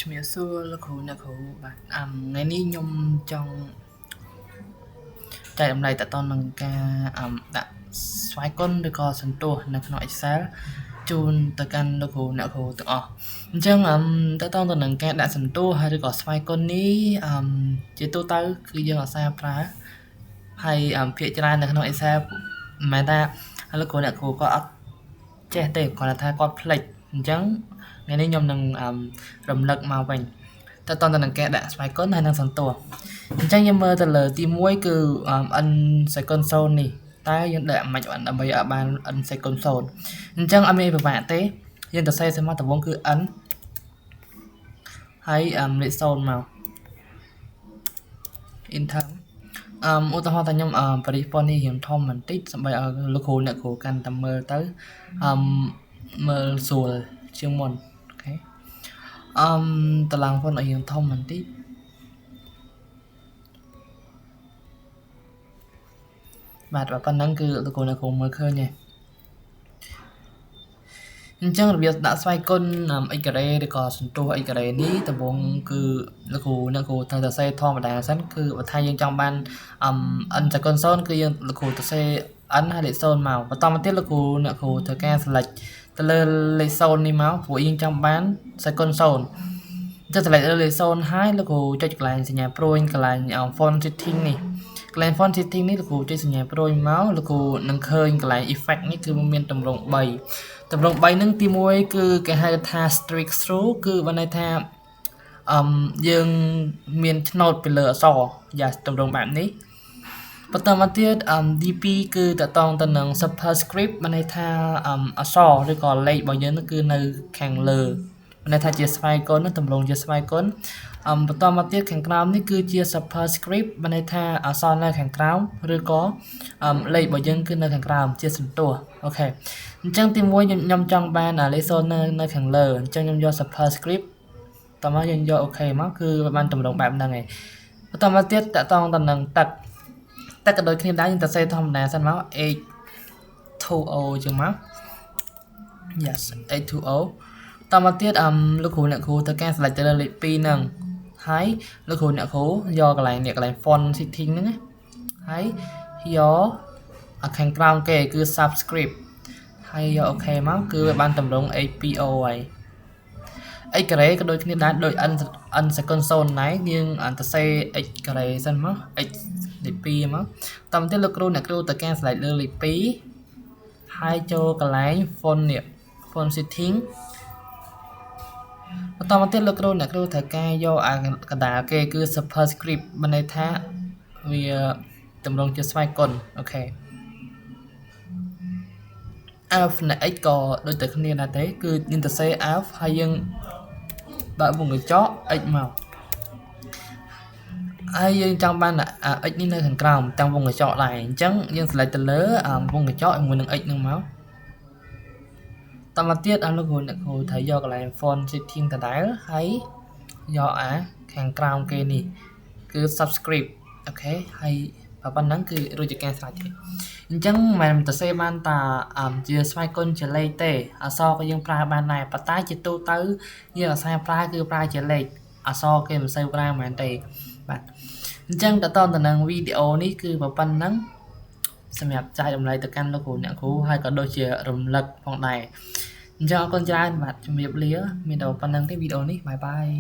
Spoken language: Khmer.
ជំរាបសួរលោកគ្រូអ្នកគ្រូបាទថ្ងៃនេះខ្ញុំចង់ចែករំលែកតទៅនឹងការដាក់ស្វ័យគុណឬក៏សន្ទស្សន៍នៅក្នុង Excel ជូនទៅកាន់លោកគ្រូអ្នកគ្រូទាំងអស់អញ្ចឹងតទៅទៅនឹងការដាក់សន្ទស្សន៍ហើយឬក៏ស្វ័យគុណនេះជាទូទៅគឺយើងអាសាប្រើហើយភាគច្រើននៅក្នុង Excel មិនមែនថាលោកគ្រូអ្នកគ្រូក៏អត់ចេះទេគ្រាន់តែថាគាត់ភ្លេចអញ្ចឹងថ្ងៃនេះខ្ញុំនឹងរំលឹកមកវិញតទៅទៅនឹងការដាក់ស្វ័យគុណហើយនិងសន្ទស្សន៍អញ្ចឹងយើងមើលទៅលើទី1គឺ n ស្វ័យគុណ0នេះតើយើងដាក់មិនដើម្បីឲ្យបាន n ស្វ័យគុណ0អញ្ចឹងអត់មានពិបាកទេយើងទៅសេសមកដំបូងគឺ n ហើយលេខ0មក enter ឧទាហរណ៍ថាខ្ញុំបរិះប៉ុននេះរៀងធំបន្តិចសម្រាប់ឲ្យលោកគ្រូអ្នកគ្រូកាន់តែមើលទៅមើលស្រួលជាងមុន OK តឡើង font ឲ្យរៀងធំបន្តិចបាទប៉ុណ្ណឹងគឺលោកគ្រូអ្នកគ្រូមើលឃើញទេអញ្ចឹងរបៀបដាក់ស្វ័យគុណ x ការ៉េឬក៏សន្ទស្សន៍ x ការ៉េនេះដំបូងគឺលោកគ្រូអ្នកគ្រូត្រូវតែសេធម្មតាសិនគឺបើថាយើងចង់បាន n ស្វ័យគុណ0គឺយើងលោកគ្រូទៅសេ n ហើយលេខ0មកបន្តមកទៀតលោកគ្រូអ្នកគ្រូត្រូវការ select ទៅលើលេខ0នេះមកព្រោះយើងចង់បានស្វ័យគុណ0អញ្ចឹង select លើលេខ0ហើយលោកគ្រូចុចកន្លែងសញ្ញាព្រួញកន្លែង font setting នេះកន្លែង font setting នេះលោកគ្រូចុចសញ្ញាព្រួញមកលោកគ្រូនឹងឃើញកន្លែង effect នេះគឺមានទម្រង់3ទម្រង់3ហ្នឹងទី1គឺគេហៅថា strikethrough គឺបានន័យថាយើងមានឆ្នោតពីលើអក្សរយ៉ាទម្រង់បែបនេះបន្តមកទៀត DP គឺតកតងទៅនឹង superscript បានន័យថាអក្សរឬក៏លេខរបស់យើងគឺនៅខាងលើបានន័យថាជាស្វ័យគុណទម្រង់ជាស្វ័យគុណបន្តមកទៀតខាងក្រោមនេះគឺជា superscript បានន័យថាអក្សរនៅខាងក្រោមឬក៏លេខរបស់យើងគឺនៅខាងក្រោមជាសន្ទស្សន៍ OK អញ្ចឹងទី1ខ្ញុំចង់បានលេខ0នៅខាងលើអញ្ចឹងខ្ញុំយក superscript តមកយើងយក OK មកគឺបានទម្រង់បែបហ្នឹងឯងបន្តមកទៀតតកតងទៅនឹងទឹកទឹកក៏ដូចគ្នាដែរយើងទៅសេធម្មតាសិនមក H2O ជាងមក yes H2O តមកទៀតលោកគ្រូអ្នកគ្រូត្រូវការ select ទៅលើលេខ2ហ្នឹងហើយលោកគ្រូអ្នកគ្រូយកកន្លែងនេះកន្លែង font setting ហ្នឹងណាហើយយកខាងក្រោមគេគឺ subscript ហើយយក OK មកគឺវាបានតម្រង់ H2O ហើយ x ការ៉េក៏ដូចគ្នាដែរដូច n n ស្វ័យគុណ0ដែរយើងទៅសេ x ការ៉េសិនមក x លេខ2មកតមកទៀតលោកគ្រូអ្នកគ្រូត្រូវការ select លើលេខ2ហើយចូលកន្លែង font នេះ font setting បន្តមកទៀតលោកគ្រូអ្នកគ្រូត្រូវការយកអាកណ្ដាលគេគឺ superscript មានន័យថាវាតម្រង់ជាស្វ័យគុណ OK f នៃ x ក៏ដូចតែគ្នាដែរទេគឺយើងទៅសេ f ហើយយើងបើកវងកញ្ចក់ x មកហើយយើងចង់បាន x នេះនៅខាងក្រោមទាំងវងកញ្ចក់ដែរអញ្ចឹងយើង select ទៅលើវងកញ្ចក់ជាមួយនឹង x នឹងមកតមកទៀតលោកគ្រូអ្នកគ្រូត្រូវយកកន្លែង font setting ដដែលហើយយកអាខាងក្រោមគេនេះគឺ subscript OK ហើយប៉ុណ្ណឹងគឺរួចជាការស្រេចទេអញ្ចឹងមិនមែនទៅសេបានតាជាស្វ័យគុណជាលេខទេអក្សរក៏យើងប្រើបានដែរប៉ុន្តែជាទូទៅយើងអាសាប្រើគឺប្រើជាលេខអក្សរគេមិនសូវប្រើមែនទេបាទអញ្ចឹងតទៅទៅនឹងវីដេអូនេះគឺប៉ុណ្ណឹងសម្រាប់ចែករំលែកទៅកាន់លោកគ្រូអ្នកគ្រូហើយក៏ដូចជារំលឹកផងដែរអញ្ចឹងអរគុណច្រើនបាទជំរាបលាមានតែប៉ុណ្្នឹងទេវីដេអូនេះ bye bye.